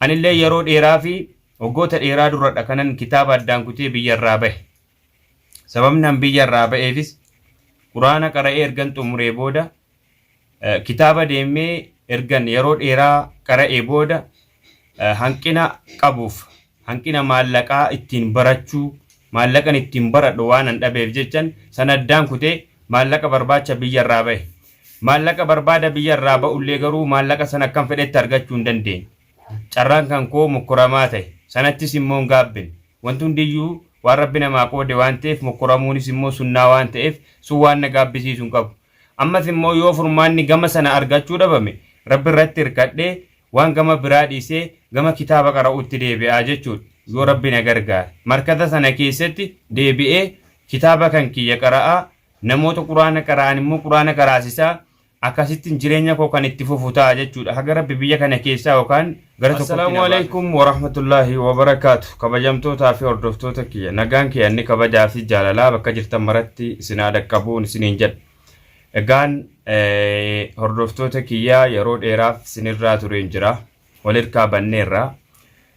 Anillee yeroo dheeraa fi waggoota dheeraa duradha kanan kitaaba addaan kutee biyya irraa bahe. Sababni an biyya irraa ba'eefis Quraana qara'ee ergan xumuree booda kitaaba deemee ergan yeroo dheeraa qara'ee booda hanqina qabuuf hanqina maallaqaa ittiin barachuu maallaqan ittiin baradhu waanan dhabeef jechan sana addaan kutee maallaqa barbaacha biyya irraa bahe. Maallaqa barbaada biyya irraa ba'ullee garuu maallaqa sana akkan fedhetti argachuu hin dandeenye. Carraan kan koo mokkoramaa ta'e. Sanattis immoo hin gaabbine. Wanti hundiyyuu waan Rabbi namaa qoode waan ta'eef mokkoramuunis immoo sunnaa waan ta'eef sun waan na gaabbisiisu hin qabu. Ammas immoo yoo furmaanni gama sana argachuu dhabame Rabbi irratti hirkadhee waan gama biraa dhiisee gama kitaaba qara'uutti deebi'a jechuudha. Yoo Rabbi na gargaare. Markaza sana keessatti deebi'ee kitaaba kan kiyya qara'aa, namoota Qur'aana qara'an immoo Qur'aana qaraasisaa akkasittin jireenya koo kan itti fufu ta'a jechuudha. Haga Rabbi biyya kana keessaa yookaan gara tokkotti na Assalaamu baasutti. alaikum warahmatullaahi wabarakaatu. Kabajamtootaa fi hordoftoota kiyya, nagaan kiyya inni kabajaa fi jaalalaa bakka jirtan maratti isin haa dhaqqabuun isiniin jedha. Egaan hordoftoota kiyya, yeroo dheeraaf isinirraa tureen jira. Wal hirkaa banneerra.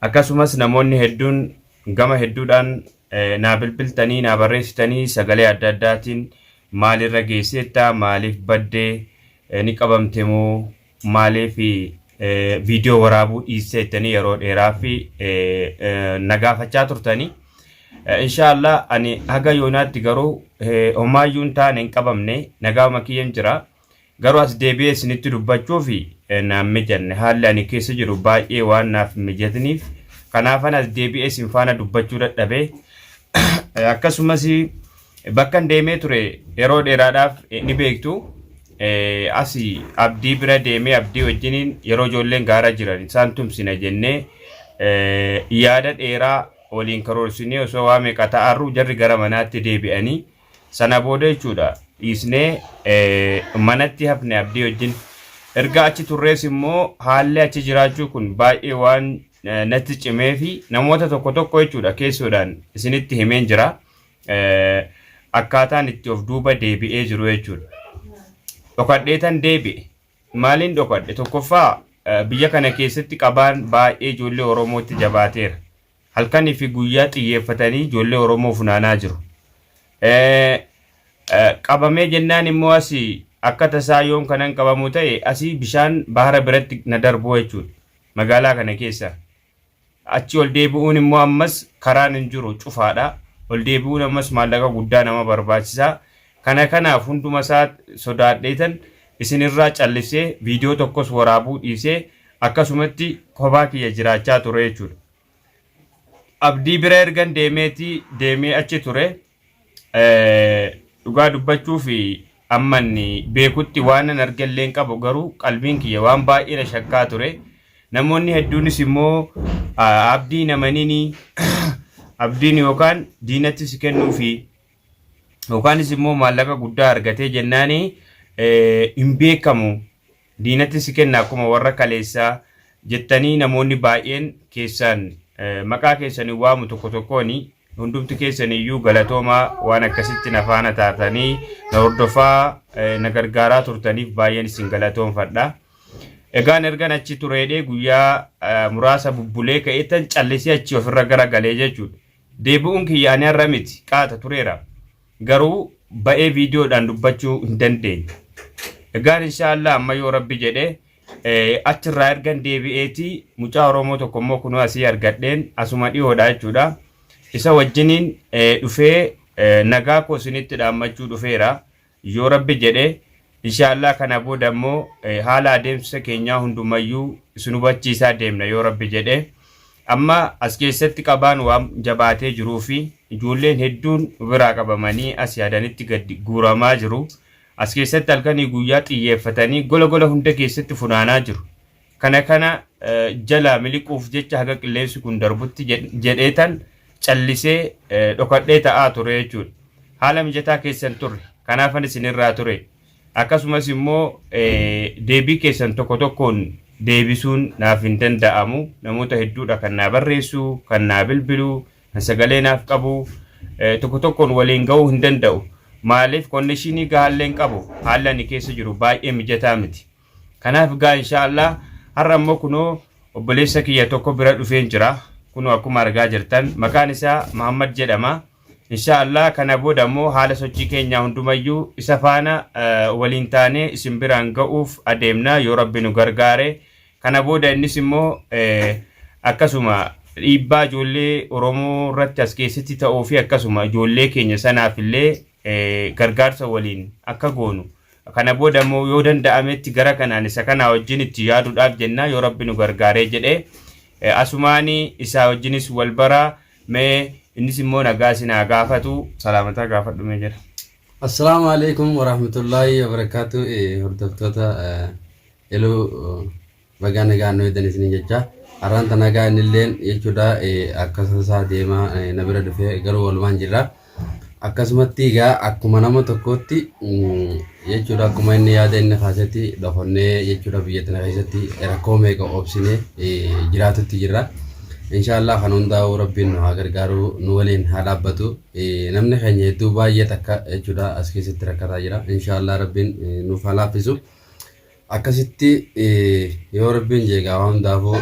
Akkasumas namoonni hedduun gama hedduudhaan naa bilbiltanii, naa barreessitanii, sagalee adda addaatiin maalirra geesseetta, maaliif badde, ni qabamte moo, maaliif viidiyoo waraabuu dhiisseettanii yeroo dheeraaf na gaafachaa turtanii. Inshaallah ani haga yoonaatti garuu homaayyuu hin taane, hin qabamne, nagaama kiyyan jira. Garuu as deebi'ee isinitti dubbachuuf naan mijanne. Haalli ani keessa jiru baay'ee waan naaf hin mijatiniif kanaafan as deebi'ee isin faana dubbachuu dadhabe. Akkasumas bakkan deemee ture yeroo dheeraadhaaf ni beektu. Asi Abdii bira deemee Abdii wajjiniin yeroo ijoolleen gaara jiran isaan tumsina jennee yaada dheeraa waliin karoorsinee osoo waa meeqa ta'arru jarri gara manaatti deebi'anii sana booda jechuudha dhiisnee manatti hafne Abdii wajjin. Erga achi turrees immoo haalli achi jiraachuu kun baay'ee waan natti cimee fi namoota tokko tokko jechuudha keessoodhaan isinitti himeen jira. Akkaataan itti of duuba deebi'ee jiru jechuudha. Dhokadheetan deebi'e. Maaliin dhokadhe? Tokkoffaa, biyya kana keessatti qabaan baay'ee ijoollee Oromootti jabaateera. Halkanii fi guyyaa xiyyeeffatanii ijoollee Oromoo funaanaa jiru. Qabamee jennaan immoo asii akka tasaa yoon kanan qabamu ta'e asii bishaan bahara biratti na darbuu jechuudha. Magaalaa kana keessa. Achi ol deebi'uun immoo ammas karaan hin jiru, cufaadha. Ol deebi'uun ammas maallaqa guddaa nama barbaachisa. Kana kanaaf hunduma isaa sodaadheetan isinirraa callisee viidiyoo tokkos waraabuu dhiisee akkasumatti kophaa kiyya jiraachaa ture jechuudha. Abdii bira ergan deemeeti deemee achi ture. Dhugaa dubbachuuf amman beekutti waanan argellee hin qabu, garuu qalbiin kiyya waan baay'ee na shakkaa ture. Namoonni hedduunis immoo Abdii namanini, Abdiin yookaan diinatti si kennuufi yookaanis immoo maallaqa guddaa argatee jennaani hin beekamu, diinatti si kenna akkuma warra kaleessaa jettanii namoonni baay'een keessaan maqaa keessan hin waamu tokko tokkooni. Hundumti keessan iyyuu galatoomaa, waan akkasitti na faana taatanii na hordofaa na gargaaraa turtaniif baay'een isin galatoomfadha. Egaan ergan achi tureedhee guyyaa muraasa bubbulee ka'eetan callisee achi ofirra garagalee jechuudha. Deebi'uun kiyya ani har'a miti, qaata tureera. Garuu ba'ee viidiyoodhaan dubbachuu hin dandeenye. Egaan inshaallah amma yoo Rabbi jedhe achirraa ergan deebi'eeti mucaa Oromoo tokko immoo kunoo asii argadheen, asuma dhiyoodha jechuudha. Isa wajjiniin dhufee nagaa koo isinitti dhaammachuu dhufeera. Yoo Rabbi jedhe inshaallah kana booda immoo haala adeemsa keenyaa hundumayyuu isin hubachiisaa deemna yoo Rabbi jedhe. Amma as keessatti qabaan waan jabaatee jiruu fi ijoolleen hedduun biraa qabamanii as yaadanitti gad guuramaa jiru. As keessatti halkanii guyyaa xiyyeeffatanii gola gola hunda keessatti funaanaa jiru. Kana kana jalaa miliquuf jecha haga qilleensi kun darbutti jedheetan callisee dhokadhee ta'aa ture jechuudha. Haala mijataa keessan turre. Kanaafan isinirraa ture. Akkasumas immoo deebii keessan tokko tokkoon deebisuun naaf hin danda'amu. Namoota hedduudha kan naa barreessu, kan naa bilbilu, kan sagalee naaf qabu. Tokko tokkoon waliin ga'uu hin danda'u. Maaliif konnishinii gahaallee hin qabu. Haalli ani keessa jiru baay'ee mijataa miti. Kanaaf gaa inshaallah har'a immoo kunoo Obboleessa kiyya tokko bira dhufeen jira. Kunoo akkuma argaa jirtan maqaan isaa Muhammad jedhama. Inshaa Allah kana booda immoo haala sochii keenyaa hundumayyuu isa faana waliin taanee isin biraan ga'uuf adeemna yoo Rabbi nu gargaare. Kana booda innis immoo akkasuma dhiibbaa ijoollee Oromoo irratti as keessatti ta'uu fi akkasuma ijoollee keenya sanaaf illee gargaarsa waliin akka goonu kana booda immoo yoo danda'ametti gara kanaan isa kanaa wajjin itti yaaduudhaaf jenna yoo Rabbi nu gargaaree jedhee asumaani isaa wajjinis wal baraa mee innis immoo nagaa isin haa gaafatu salaamataa gaafadhu mee jira. Assalaamu alaikum warahmatullaahi wabarakaatu. Hordoftoota Eluu bagaa nagaan nu eegdan isiniin jecha. Har'aan tana egaa innilleen jechuudha akkasuma isaa deemaa na bira dhufee garuu walumaan jirra. Akkasumatti egaa akkuma nama tokkootti jechuudha akkuma inni yaada inni kaasetti dhokonnee jechuudha biyya tana keessatti rakkoo meeqa obsinee jiraatutti jirra. Inshaallah kan hundaa'u rabbiin nu haa gargaaru nu waliin haa dhaabbatu. Namni keenya hedduu baay'ee takka jechuudha as keessatti rakkataa jira. Inshaallah rabbiin nuuf haa laaffisu. Akkasitti yoo rabbiin jee egaa waan hundaafuu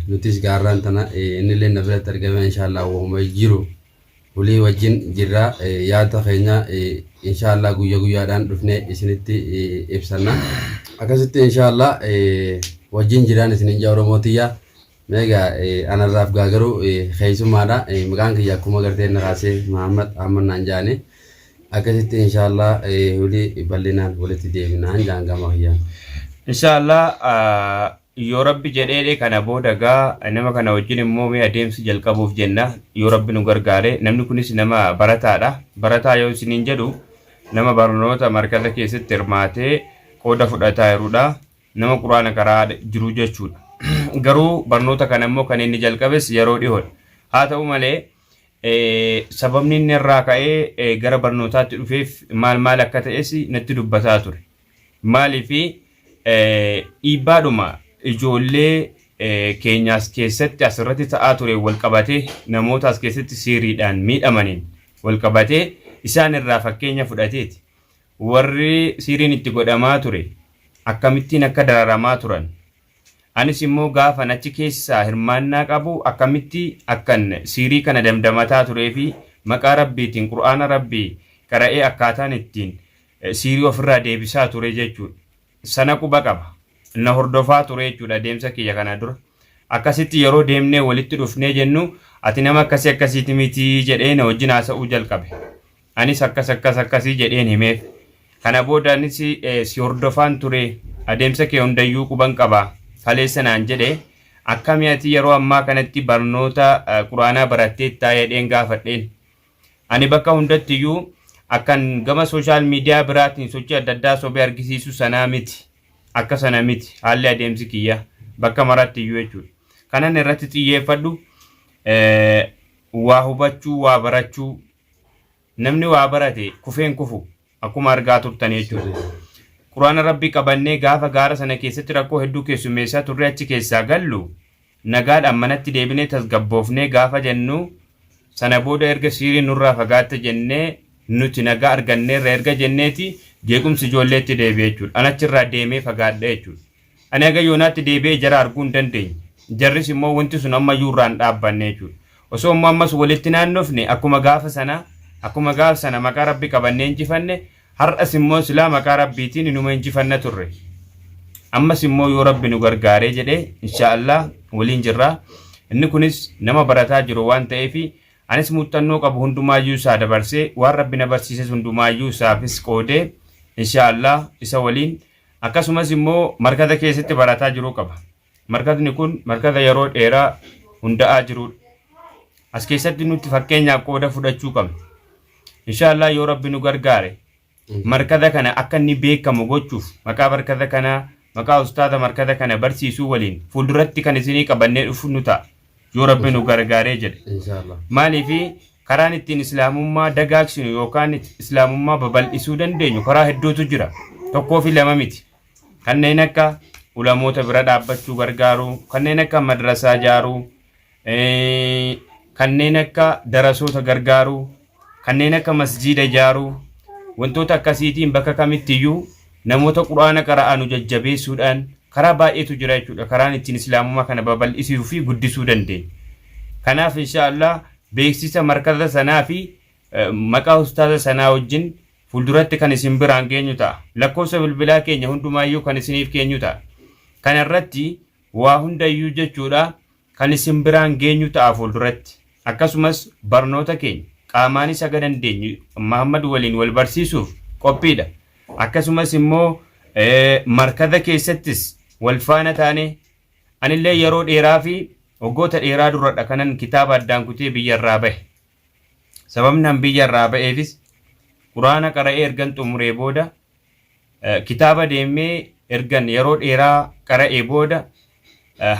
nutis gaarraan tana innillee na biratti argame inshaallah wahuma jiru hulii wajjin jirra yaada keenya inshaallah guyya guyyaadhaan dhufnee isinitti ibsanna akkasitti inshaallah wajjin jiraan isinin jaa Oromoo tiyya meegaa anarraaf gaa garuu keessummaadha maqaan kiyya akkuma gartee na kaasee Mahammad Ahmad naan jaani Akkasitti inshaallah wly bal'inaan walitti deebinaan jaan gama kiyyaan. Inshaallah yoo rabbi jedheedhe kana booda gaa nama kana wajjin immoo mee adeemsi jalqabuuf jenna yoo rabbi nu gargaare namni kunis nama barataadha barataa yoo isiniin jedhu nama barnoota markaza keessatti hirmaatee qooda fudhataa jirudha nama quraana qaraa jiru jechuudha garuu barnoota kana immoo kan inni jalqabes yeroo dhihoodha haa ta'u malee Sababni inni irraa ka'ee gara barnootaatti dhufeef maal maal akka ta'es natti dubbataa ture. Maaliif dhiibbaadhuma ijoollee keenyaas keessatti asirratti ta'aa ture wal qabatee namoota as keessatti siiriidhaan miidhamaniin wal qabatee isaan irraa fakkeenya fudhateeti. Warri siiriin itti godhamaa ture akkamittiin akka dararamaa turan Anis immoo gaafan achi keessaa hirmaannaa qabu akkamitti akkan siirii kana damdamataa turee fi maqaa Rabbiitiin Qur'aana Rabbii qara'ee akkaataan ittiin siirii ofirraa deebisaa ture jechuudha. Sana quba qaba. Na hordofaa ture jechuudha adeemsa kiyya kana dura. Akkasitti yeroo deemnee walitti dhufnee jennu ati nama akkasii akkasiiti miti jedhee na wajjin haasa'uu jalqabe. Anis akkas akkas akkasii jedheen himeef. Kana booda anis si hordofaan ture, adeemsa kee hundayyuu quban qaba. Kaleessa naan jedhe, akkami ati yeroo ammaa kanatti barnoota Qur'aanaa baratteettaa jedheen gaafadheen. Ani bakka hundattiyyuu akkan gama sooshaal miidiyaa biraatiin sochii adda addaa sobee argisiisu sanaa miti. Akka sana miti haalli adeemsi kiyya bakka marattiyyuu jechuudha. Kanan irratti xiyyeeffadhu waa hubachuu, waa barachuu, Namni waa barate kufee hin kufu. Akkuma argaa turtan jechuudha. Quraana Rabbii qabannee gaafa gaara sana keessatti rakkoo hedduu keessummeessaa turree achi keessaa gallu nagaadhaan manatti deebinee tasgabboofnee gaafa jennu sana booda erga siiriin nurraa fagaatte jennee nuti nagaa arganneerra erga jenneeti jeequmsi ijoolleetti deebi'e jechuudha. An achirraa deemee fagaadhe jechuudha. Ani haga yoonaatti deebi'ee jara arguu hin dandeenye. Jarris immoo wanti sun ammayyuu irraa hin dhaabbanne jechuudha. Osoo immoo ammas walitti naannofne akkuma gaafa sanaa, akkuma gaafa sana maqaa Rabbi qabannee injifanne, har'as immoo silaa maqaa Rabbiitiin inuma injifanna turre. Ammas immoo yoo Rabbi nu gargaaree jedhe inshaa Allah waliin jirra. Inni kunis nama barataa jiru waan ta'eef anis muuxannoo qabu hundumaayyuu isaa dabarsee waan Rabbi na barsiises hundumaayyuu isaafis qoodee inshaa Allah isa waliin Akkasumas immoo markaza keessatti barataa jiruu qaba. Markazni kun markaza yeroo dheeraa hunda'aa jiruudha. As keessatti nuti fakkeenyaaf qooda fudhachuu qabna. Inshaallah yoo Rabbi nu gargaare markaza kana akka inni beekamu gochuuf maqaa markaza kanaa maqaa ustaaza markaza kana barsiisuu waliin fuulduratti kan isinii qabannee dhufu nu ta'a. Yoo Rabbi nu gargaaree jedhe. Inshaallah. Maaliif karaan ittiin islaamummaa dagaagsinu yookaan islaamummaa babal'isuu dandeenyu karaa hedduutu jira. Tokkoo fi lama miti. Kanneen akka ulamoota bira dhaabbachuu gargaaruu, kanneen akka madrasaa ijaaruu, kanneen akka darasoota gargaaruu, kanneen akka masjiida ijaaruu, wantoota akkasiitiin bakka kamittiyyuu namoota quraana qara'anu jajjabeessuudhaan Karaa baay'eetu jira jechuudha. Karaan ittiin Islaamummaa kana babal'isuu fi guddisuu dandeenya. Kanaaf insha Allah beeksisa markaza sanaa fi maqaa ustaaza sanaa wajjin fuulduratti kan isin biraan geenyu ta'a. Lakkoofsa bilbilaa keenya hundumaayyuu kan isiniif keenyu ta'a. Kana irratti waa hundayyuu jechuudha kan isin biraan geenyu ta'a fuulduratti. Akkasumas barnoota keenya qaamaanis haga dandeenyu Mahammad waliin wal barsiisuuf qophiidha. Akkasumas immoo markaza keessattis wal faana taanee anillee yeroo dheeraa fi waggoota dheeraa duradha kanan kitaaba addaan kutee biyyarraa bahe. Sababni an biyyarraa ba'eefis Quraana qara'ee ergan xumuree booda kitaaba deemee ergan yeroo dheeraa qara'ee booda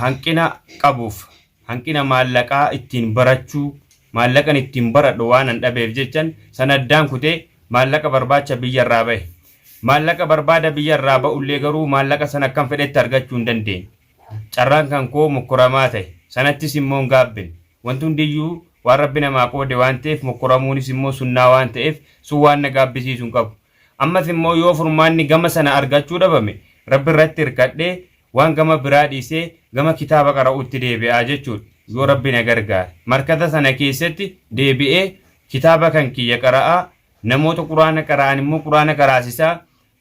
hanqina qabuuf hanqina maallaqaa ittiin barachuu maallaqan ittiin baradhu waan an dhabeef jechan sana addaan kutee maallaqa barbaacha biyyarraa bahe. Maallaqa barbaada biyyarraa ba'ullee garuu maallaqa sana akkan fedhetti argachuu hin dandeenye. Carraan kan koo mokkoramaa ta'e. Sanattis immoo hin gaabbine. Wanti hundiyyuu waan Rabbi namaa qoode waan ta'eef mokkoramuunis immoo sunnaa waan ta'eef sun waan na gaabbisiisu hin qabu. Ammas immoo yoo furmaanni gama sana argachuu dhabame Rabbi irratti hirkadhee waan gama biraa dhiisee gama kitaaba qara'uutti deebi'a jechuudha. Yoo Rabbi na gargaare. Markaza sana keessatti deebi'ee kitaaba kan kiyya qara'aa namoota Qur'aana qara'an immoo Qur'aana qaraasisaa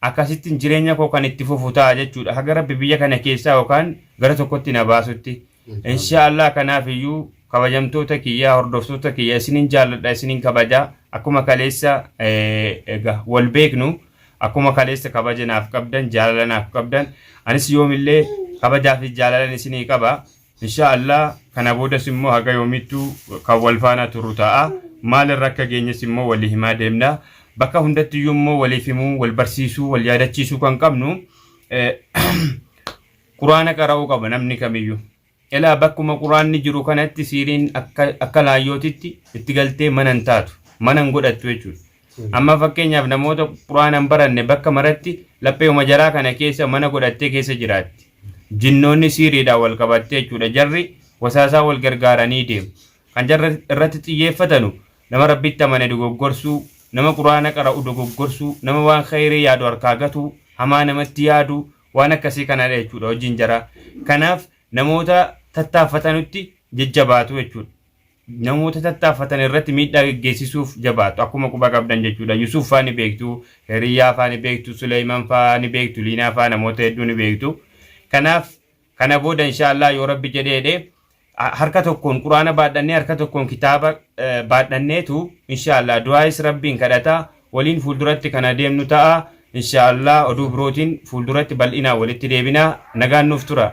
Akkasittin jireenya koo kan itti fufu ta'a jechuudha. Haga Rabbi biyya kana keessaa yookaan gara tokkotti na baasutti. Inshaa Allah kanaaf iyyuu kabajamtoota kiyya hordoftoota kiyya isinin jaalladha isinin kabaja. Akkuma kaleessa egaa wal beeknu akkuma kaleessa kabaja naaf qabdan jaalala naaf qabdan anis yoomillee kabajaa fi jaalalan isinii qaba. Inshaa Allah kana boodas immoo haga yoomiittuu kan wal faana turru ta'a. Maal irra akka geenyes immoo walii himaa deemna. Bakka hundatti iyyuu immoo waliif himuu, wal barsiisuu, wal yaadachiisuu kan qabnu Quraana qara'uu qaba namni kamiyyuu. Elaa bakkuma Quraanni jiru kanatti siiriin akka akka laayyootitti itti galtee mana hin taatu. Mana hin godhattu jechuudha. Amma fakkeenyaaf namoota Quraana hin baranne bakka maratti lapheuma jaraa kana keessa mana godhattee keessa jiraatti. Jinnoonni siiriidhaan wal qabattee jechuudha. Jarri wasaasaa wal gargaaranii deemu. Kan jarri irratti xiyyeeffatanu nama Rabbitti amane dogoggorsuu, nama Qur'aana qara'u dogoggorsuu, nama waan khayrii yaadu harkaa gatuu, hamaa namatti yaaduu, waan akkasii kanadha jechuudha hojiin jaraa. Kanaaf namoota tattaaffatanutti jajjabaatu jechuudha. Namoota tattaaffatan irratti miidhaa geggeessisuuf jabaatu. Akkuma quba qabdan jechuudha. Yusuuf faa ni beektu, Hiriyyaa faa ni beektu, Suleyman faa ni beektu, Liinaa faa namoota hedduu ni beektu. Kanaaf kana booda inshaa Allah yoo Rabbi jedhee jedhe harka tokkoon Qur'aana baadhannee harka tokkoon kitaaba baadhanneetu inshaa Allah du'aayis Rabbiin kadhataa waliin fuulduratti kan adeemnu ta'a. Inshaa Allah oduu birootiin fuulduratti bal'inaan walitti deebina. Nagaan nuuf tura.